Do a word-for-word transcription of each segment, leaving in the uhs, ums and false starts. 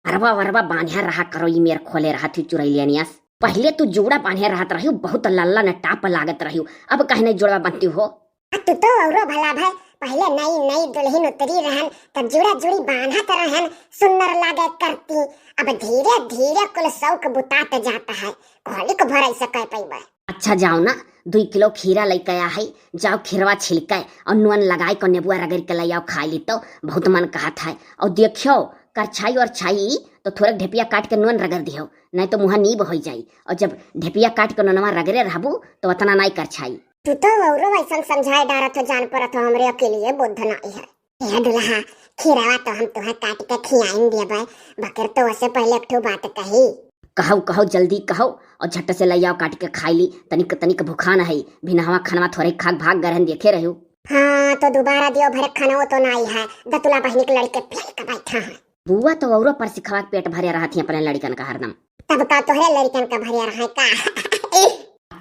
अरबा वरबा बांधे रहा करो, ई मेर खोले रहत ही चुरैलिया नियस। पहिले तू जूड़ा बांधे रहत रहियो, बहुत लल्ला न टाप लागत रहियो, अब काहे नहीं जुड़वा बांधती हो? आ, तू तो औरो भला भाई, पहिले नई नई दुल्हन उतरी रहन, तब जूड़ा जूड़ी बांधत रहन, सुन्नर लागे करती। अब धीरे धीरे कुल शौक बुतात जाता है, कोहली को भराई से कह पैबे। अच्छा जाओ ना, दुई किलो खीरा लइके आ है, जाओ खीरवा छिलके और नून लगाई को नेबुआ रगड़ के ले आओ, खाई ली तो बहुत मन कहत है। और देखियो, करछाई और छाई तो थोड़े ढेपिया काट के नून रगड़ दियो, नहीं तो मुँह नीब हो जाई। और जब ढेपिया काट के नूनवा रगड़े रहबू तो उतना नहीं करछाई। तू तो औरो ऐसन समझाए डारत हो, जान परत हो हमरे अकेले बुद्ध नहीं है। ए दुल्हा, खीरवा तो हम तुहे काट के खियाइन देबै, बकर तो ओसे पहिले एक ठो बात कही। कहौ, कहौ, जल्दी कहौ, और झट से लइयाओ काट के खाई ली। तनिक, तनिक भुखान है, भिनहवा खनवा थोरे खाक भाग गरहन देखे रहू। हाँ, तो दोबारा दियो भरे खनवो तो नाई है, दतुला बहिनी के लड़के फेल के बैठा है। बुआ तो औरो पर सिखवा के पेट भरे रहत ही अपने लड़कन का हरदम। तब का तोहरे लड़कन का भरे रहे का?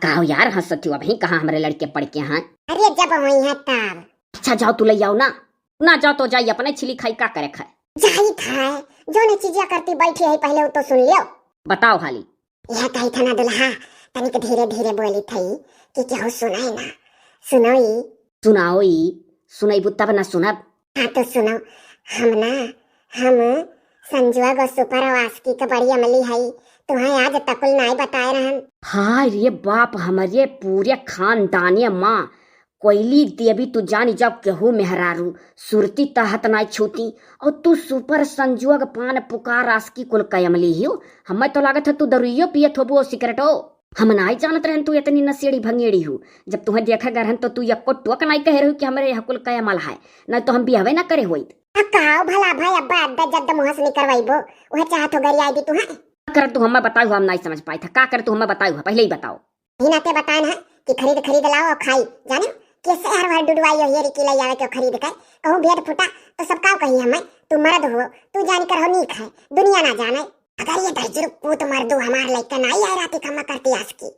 का हो यार, हंसत हो अबही, कहाँ हमरे लड़के पड़ के हैं? अरे जब होई है तब। अच्छा जाओ तू लइयाओ ना, ना जाओ तो जाई अपने छिली खाई, का करे खाए। जाई खाए, जो ने चीजिया करती बैठी है पहिले वो तो सुन लियो। बताओ हाली। यह कही था ना दुल्हा, तनिक धीरे धीरे बोली थई कि केहू सुनाए ना। सुनोई। सुनाओई, सुनैबू तब ना सुनब। हाँ तो सुनो, हम ना, हम संजुआ गो सुपर आशिकी के बड़ी अमली हई, तुहें आज तकुल नाई बताए रहन। हाय रे बाप, हमरे पूरे खानदाने माँ कोइली देवी तू जानी जाओ केहू मेहरारू सुरती तहत नाई छूती। और तू सुपर संजुआ के पान पुकार आशिकी कुल कयमली हियो। हमें तो लागत है तू दरुइयो पियत होबू और सिगरेटो। हम नाई जानत रहन तू इतनी नशेड़ी भंगेड़ी हूँ। जब तुहें देखे गए रहन तो तू यक्को टोक नाई कहे रहू कि हमरे यह कुल कयमल है, नहीं तो हम बियाहवे ना करे होइत। आ काओ भला भाई, अब्बा अद्दा जद्द मुँह से निकरवाइबो, वह चाहत हो गरियाई दी तुहें। का कर तू हमें बताऊ, हम नाई समझ पाई था। का कर तू हमें बताऊ है, पहले ही बताओ। ही नाते बताएन है कि खरीद खरीद लाओ और खाई। जाने कैसे हर हर डुडुआई हो, ये रिकी लई आवे के खरीद के। कहूँ भेद फूटा तो सब काव कही हमें, तू मर्द हो, तू जान कर हो नीक है, दुनिया ना जाने। अगर ये दर्जरू पूत मर्दू हमार लइका नाई आए राती कम्मा करती आशिकी,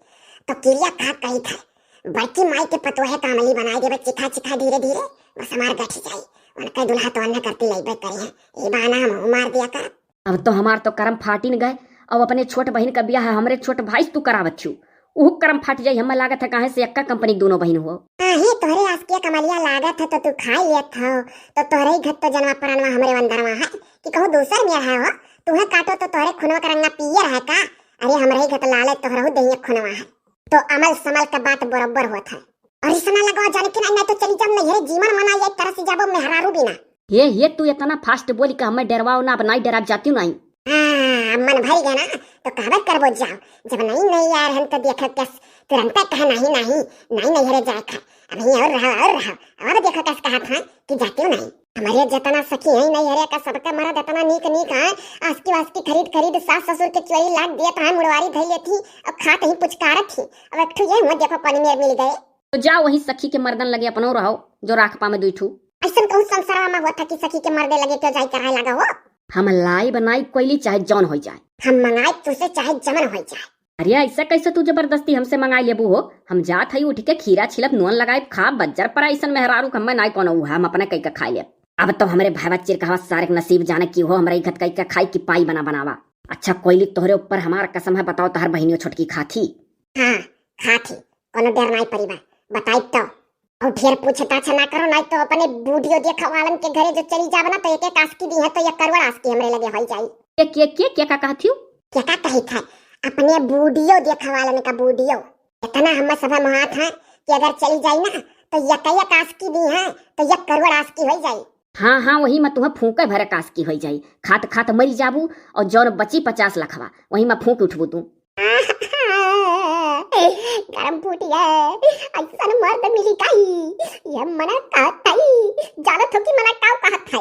तो किरिया खा कही था, बड़की माई के पतोहे का अमली बनाए देबे, चिखा चिखा धीरे धीरे, बस हमार गठ जाई। उनके दुल्हा तो अन्य करती लइबे करी है, ये बहाना हम मार दिया कर। अब तो हमार तो करम फाटिन गए। अब अपने छोट बहिन का बियाह हमरे छोट भाई से तू करावत छियो, उहु करम फाट जाई। हमें लागत है काहे से एक्का कंपनी के दोनों बहिन हो। काहे तोहरे आशिकी कमलिया लागत है तो तू खाई लेत हो, तो तोहरे ही घत तो जनवा परनवा हमरे अंदरवा है कि कहूँ दूसर मेर है हो। तुहे काटो तो तोहरे खुनवा का रंगा पियर है का? अरे हमरे ही घत लाले तोहरहु देहिया खुनवा है। तो अमल समल का बात बरोबर होत है। और इसना लगवा जाने के ना, नहीं तो चली जाम नैहरे, जीवन मना ये तरह से जाबो मेहरारू बिना। हे, हे, तू इतना fast बोली का हमें डरवाओ ना, अब नाई डरात जाती हूँ नाई। हाँ, अब मन भर गया ना, तो कहबे करबो जाओ। जब नहीं, नहीं यार, हम तो देखा कस तुरंत कहा नहीं, नहीं, नहीं, नहीं हरे जाए खा। अब यहीं और रहो, और रहो। अब देखा कस कहा था कि जाती हूँ नहीं। हमारे जितना सखी है नहीं हरे का, सबका मरद इतना नीक नीक है, आशिकी वाशिकी खरीद खरीद सास ससुर के चोरी लाग दिया था, मुड़वारी धई लेती और खात ही पुचकारत ही। अब एक ठो ये हुआ देखो कौन मेर मिल गए। तो जाओ वही सखी के मर्दन लगे अपनो रहो, जो राख पावे दुई ठू। ऐसन कहूँ संसार में होत है कि सखी के मर्दे लगे क्यों जाई कराए लगा हो? हम लाई बनाई कोइली चाहे जौन होई जाए। हम मंगाए तुसे चाहे जमन होई जाए। अरे ऐसा कैसे तू जबरदस्ती हमसे मंगाई लेबू हो? हम जात हई उठ के खीरा छिलब, नून लगाए, खा बज्जर पर ऐसन मेहरारू हमें नाई कोनो हुआ, हम अपने कई के खाई लेब। अब तो हमरे भाई बच्चिर कहवा सारे के नसीब जाने की हो, हमरे इज्जत कई के खाई की पाई बना बनावा। अच्छा कोइली तोहरे ऊपर हमार कसम है, बताओ तोहर बहिनियो छोटकी खाथी? हाँ, खाथी, कोनो डर नाई परी बा, बताई तो। और ढेर पूछताछ ना करो, नाई तो अपने बूढ़ियो देखा वालन के घरे जो चली जाब ना, तो एक एक आशिकी दी है, तो एक करोड़ आशिकी हमरे लगे होई जाई। के, के, के, के का कहत हियो? के का कही था? अपने बूढ़ियो देखा वालन का बूढ़ियो। इतना हम सब मोहात हैं कि अगर चली जाई ना, तो एक एक आशिकी दी है, तो एक करोड़ आशिकी होई जाई। हाँ, हाँ, वही में तुहें फूंके भरे आशिकी होई जाई। खात, खात मरी जाबू और जौन बची पचास लखवा, वही में फूंक उठबू तू। गरम फूटी है, ऐसन मर्द मिली काई? ये मना कहत है, जानत हो कि मना काव कहत है?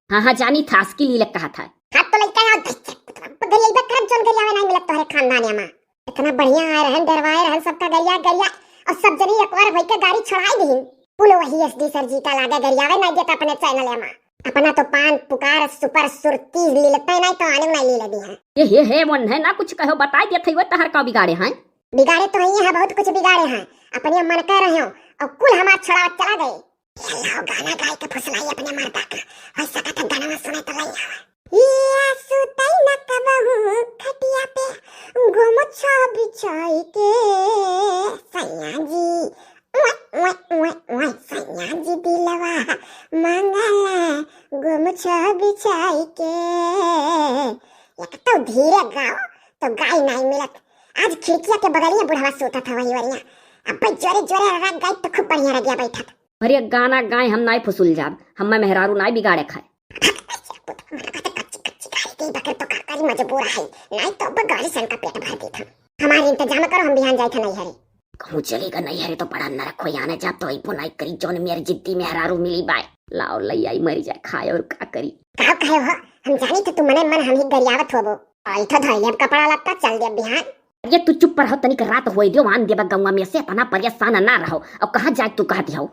हाँ, हाँ, जानी था, आशिकी लीले कहत है। हाँ, तो लइका यहाँ देख, देख, देख, गरियाई बा, करब जौन गरियावे नाई मिलत तोहरे खानदान में। इतना बढ़िया आए रहन, डरवाए रहन सबका गरिया, गरिया, और सब जनी एक बार होई के गाड़ी छोड़ाई दीन। पुल वही एसडी सर जी का लागे गरियावे नाई देता अपने चैनल में। अपना तो पान पुकार सुपर सुरती लीलते नाई तो आने नाई लीले दी है। ये हे, हे, वो है ना कुछ कहो, बताई देत है, वो तहर का बिगाड़े हैं? बिगाड़े तो है, बहुत कुछ बिगाड़े हैं। अपने मन कह रहे हो और कुल हमार छोड़ा चला गए। ये लाओ गाना गाय के फुसलाई अपने मर्दा का। हो सकत है गाना सुने तो लई आवे। ये सुतई न एक तो धीरे गाओ तो गाय नाई मिलत। आज खिड़किया के बगलिया बुढ़वा सोता था वही वरिया। अब जोरे जोरे राग गाई तो खूब बढ़िया रगिया बैठत। अरे गाना गाए हम नाई फुसुल जाब, हम्मे मेहरारू नाई बिगाड़े खाए। कच्ची कच्ची गाड़ी दी बकर तो का करी, मजबूर है, नाई तो अब गाड़ी सन का पेट भर देत हम। हमारे इंतजाम करो, हम बिहान जाए थे नैहरे। कहूँ चली गा नैहरे तो बड़ा नरक हो, आने जाब तो अइबो नाई करी, जौन मेर जिद्दी मेहरारू मिली बाय। लाओ लई आई मरी जाए खाए और का करी। का कहे हो, हम जानी थे तू मने मन हम ही गरियावत होबो। आई तो धइले अब कपड़ा लत्ता चल दे बिहान। अरे तू चुप पर हो, तनिक रात होए दियो, आन देबा गौवा में से, इतना परेशान ना रहो। और कहाँ जाए तू कहती हो?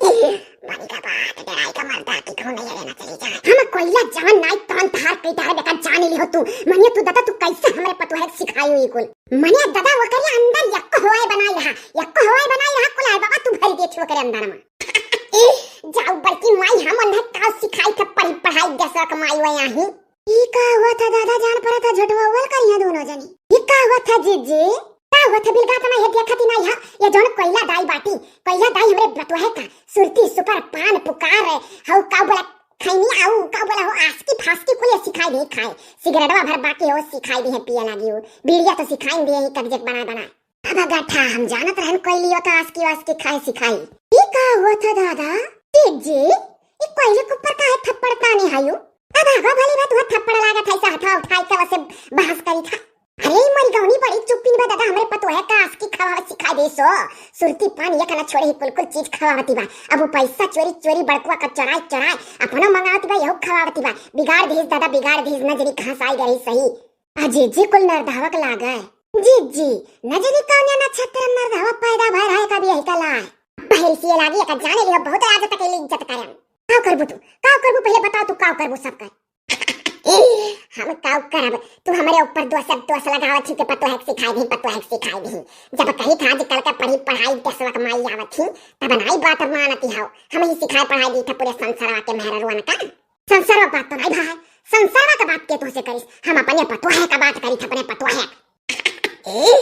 बनी का बात, डराई का मर्दा की कहूँ नहीं रहना चली जाए। हम कोइला जान नाई तान तार कई तार बेटा जान लियो तू। मनिया तू दादा तू कैसे हमरे पतोहे के सिखाई हुई कुल। मनिया दादा वो करिया अंदर यक्को हवाई बनाई रहा, यक्को हवाई बनाई रहा कुल आए बाबा तू भरी दे छुआ करे अंदर में। जाऊ बड़की माई हम अंदर का सिखाई था पढ़ी पढ़ाई दसवा कमाई हुए आही। ई का हुआ था दादा, जान पड़ा था झटवावल करिया दोनों जनी। ई का हुआ था जीजी? का हुआ था बिलगा तना ये देखा ती ना यहाँ, ये जौन कोइला दाई बाटी, कोइला दाई हमरे बतुआ है का, सुरती सुपर पान पुकार है, हऊ का बोला खैनी आऊ का बोला हो आसकी फासकी कुल ये सिखाई दे खाए, सिगरेटवा भर बाकी हो सिखाई दे है पिए लागी हो, बीड़िया तो सिखाई दे है कब्जे बना बना। अब गट्ठा हम जानत रहन कोइलियो का आसकी वासकी खाए सिखाई। ई का हुआ था दादा? जीजी, ई कोइले के ऊपर काहे थप्पड़ ताने हायू? अब आगो भली बात हुआ थप्पड़ लागत है, सहथा उठाई के वसे बहस करी था। अरे ई मरी गौनी बड़ी चुप्पिन बा दादा, हमरे पतोहे का आसकी खवावे सिखा दे सो। सुरती पान एक ना छोड़े ही कुल कुल चीज खवावती बा। अब वो पैसा चोरी चोरी बड़कुआ का चोराई चोराई अपनो मंगावती बा, यहू खवावती बा। बिगाड़ दीस दादा, बिगाड़ दीस, नजरी कहाँ से आई गई सही। आ जीजी कुल नरदहवक लागे। जीजी, नजरी कौने नक्षत्र नरदहवा पैदा भय रहे कभी यही का लाए। बहरी सी लागी का जाने लियो बहुत आज तक इज्जत करम। का करबू तू? का करबू पहले बताओ तू का करबू सब कर। हम का करब? तू हमरे ऊपर दोष दोष लगावत ही के पतोहक सिखाई दी, पतोहक सिखाई दी। जब कही था आजकल का पढ़ी पढ़ाई दसवा कमाई आवत ही, तब नाई बात मानती हो। हम ही सिखाई पढ़ाई दी था पूरे संसारवा के मेहररुअन का। संसारवा बात तो नाई भाई, संसारवा का बात के तोसे करिस, हम अपने पतोहे का बात करी था, अपने पतोहे। ए,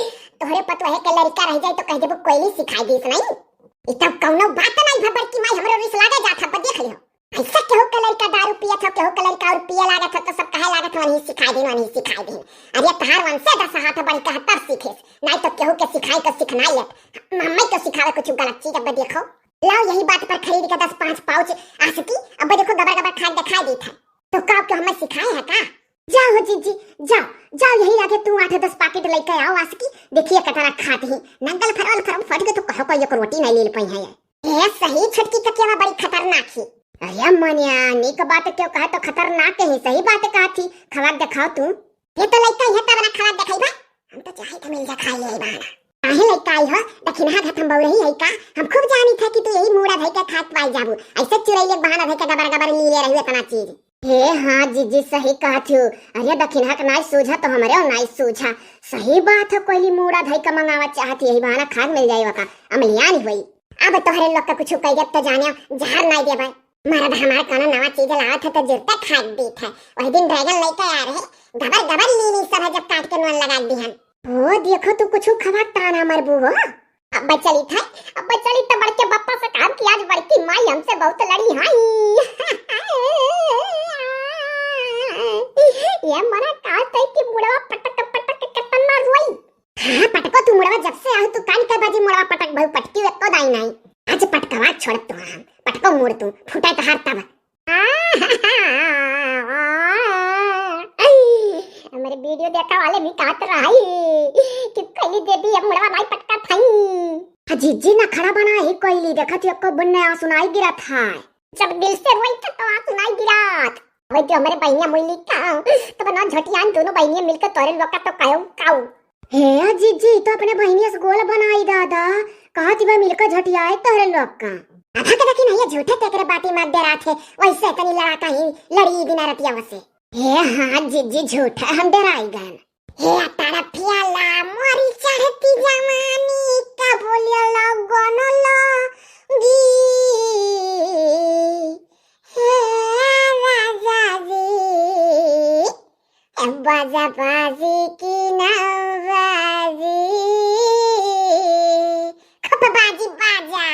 तोहरे पतोहे के लड़का रह जाए तो कह देबो कोइली सिखाई दीस नहीं। ई तब कौनो बात नहीं भा बड़की माई, हमरो रिस लागे जात है, देख लियो। ऐसा केहू के लड़का दारू पियत हो, केहू के लड़का और पिए लागत हो तो सब कहे लागत हो वही सिखाई दीन, वही सिखाई दीन। अरे तहार वंशे दस हाथ बड़ी कहा तब सीखेस, नहीं तो केहू के सिखाई के सीखना ही है। मम्मी तो सिखावे कुछ गलत चीज। अब देखो लाओ यही बात पर खरीद के दस पाँच पाउच आसकी, अब देखो गबर गबर खाए दिखाई दी था। तो का के हमें सिखाए है का? जाओ हो जीजी, जाओ, जाओ यही लागे तू आठ दस पाकेट लेके आओ आसकी, देखिए कतरा खात ही, नंगल फरवल फरम फट के तो कहो कोई एक रोटी नहीं ले पाई है। ए सही छोटकी ककिया बड़ी खतरनाक ही। अरे मनिया, नीक बात क्यों कहे तो खतरनाक ही, सही बात कहा थी, खवा दिखाओ तू। ये तो लइका है तब ना खवा दिखाई बा, हम तो चाहे तो मिल जा खाई यही बहाना। काहे लइका आई हो, दखिनहा घात हम बउरही है का, हम खूब जानी था कि तू यही मूड़ा धई के खात पाई जाबू, ऐसे चुरैले बहाना धई के गबर गबर लीले रही इतना चीज। हे हाँ जीजी सही कहत हो। अरे दखिनहा के नाई सूझा तो हमरे नाई सूझा। सही बात है कोइली मूड़ा धई के मंगावा चाहत यही बहाना खाद मिल जाई वका। अमलियान होई। अब तोहरे लोग का कुछ कह देब तो जाने जहर नाई देबे। मरद हमार कोनो नवा चीज लावत है तो जुरते खाद दीत है। वही दिन ड्रैगन लेके आ रहे, गबर गबर लीली सब है जब काट के नोन लगा दिहन। ओ देखो तू कुछ खवा ताना मरबू हो। अब चली था, अब चली तो बड़के बप्पा से काम की आज बड़की माई हमसे बहुत लड़ी है। ये मना का तई की मुड़वा पटक पटक के कितना रोई। हाँ पटको तू मुड़वा, जब से आऊ तू कान के बाजी मुड़वा पटक बहु पटकी एको दाई नहीं। आज पटकवा छोड़ तू हम पटको मुड़ तू फूटा तो हार तब। हमारे वीडियो देखा वाले भी कहत रही कि कैली देवी अब मुड़वा नहीं पटका थाई। आ जीजी ना खड़ा बना ही कोइली, देखत ही एको बुन्ने आंसू नाई गिरत है। जब दिल से रोई था तो आंसू नाई गिरत। वही तो हमारे बहिनिया मुइली का तो बना झटियान दोनों बहिनिया मिलकर तोरे लोग का तो कायो काऊ। हे जीजी तो अपने बहिनिया से गोल बनाई दादा, कहा थी बा मिलकर झटियाए तोरे लोग का। आधा के देखी नहीं है झूठे तेकरे बाती मार दे रहा थे, वैसे इतनी लड़ाका ही लड़ी दिन रतिया वसे। हे हाँ जीजी झूठा हम डराई गन। हे तड़पिया ला मोरी चढ़ती जवानी का बोलिया लगन लगी। हे राजा जी, बाजा बाजी की ना बाजी। खूब बाजी बाजा।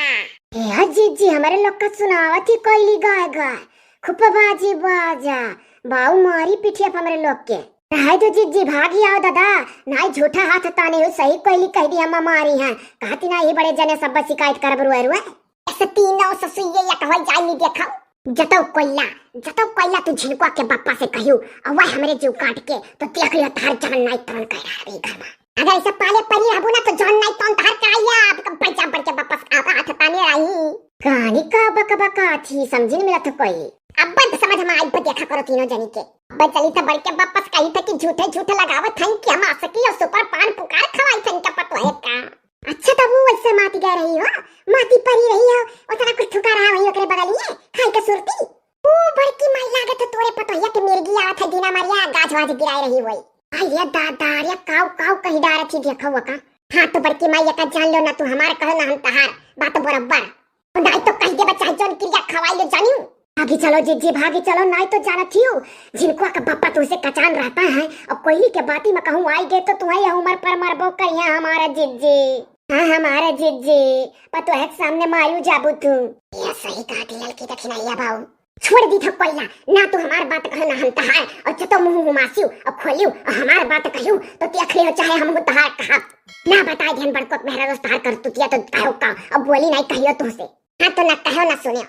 हे जीजी, हमरे लोग का सुनावत ही कोइली गाय गाय। खूब बाजी बाजा। बाऊ मारी पिठिया पे हमरे लोग के। रहे दो जिज्जी, भागी आओ दादा, नाई झूठा हाथ ताने हो, सही कोइली कहि दी हम मारी हैं। कहती ना ये बड़े जने सब शिकायत करब रुए रुए। ऐसे तीनों ससुइये या कहल जाए नहीं देखो। जतौ कोइला, जतौ कोइला तू झिनकुआ के बापा से कहियो, और वह हमरे जीव काट के, तो देख लियो तार जान नाई तौन कह रहा है घर में। अगर ऐसे पाले परी रहबू ना तो जान नाई तौन तार का आइया, अब कब पैसा बढ़ के वापस आवा हाथ ताने आई। कहानी का बक बका थी, समझी नहीं मिला था कोई। अब बंद समझ में आई, अब देखा करो तीनों जनी के। अब चली तो बढ़ के वापस कही था कि झूठे झूठे लगावत हैं कि हम आसकी और सुपर पान पुकार खवाई थे इनका पतोहे का। अच्छा, तब वो वैसे माती गए रही हो, माती परी रही हो, उतना कुछ थुका रहा वही ओकरे बगल में, खाई के सुरती। ओ बड़की माई, लागत है तोरे पतोहिया के मिर्गी आवत है, दीना मारिया गाछ वाछ गिराए रही होई। अरे दादा, अरे काऊ काऊ कहीं डारत ही देखो वो का। हाँ तो बड़की माई, एका जान लो ना तू हमार कहो ना हम तहार, बात बराबर। नाई तो कह दे बच्चा, जौन क्रिया खवाई ले जानियो। भागी चलो जिज्जी, भागी चलो, नाई तो जानत हियो, झिनकुआ का बापा तुमसे कचान रहता है, और कोइली के बाती में कहूँ आई गए तो तुम्हें यह उम्र पर मरबो करिया हमारा जिज्जी। हाँ हमारा जिज्जी, पतोहे के सामने मारू जाबू तू। ये सही कहा थी लड़की दखिनैया बाऊ। छोड़ दी था कोइला, ना तू हमार बात कहो ना हम तहार, और जतो मुँह हुमासियो और खोलियो और हमार बात कहियो तो देख लियो चाहे हम तहार कहा। ना बताए ध्यान बड़को मेहरा दोस्त तहार कर तुतिया तो कहो का, अब बोली नहीं कहियो तुमसे। हाँ तो ना कहो ना सुनियो।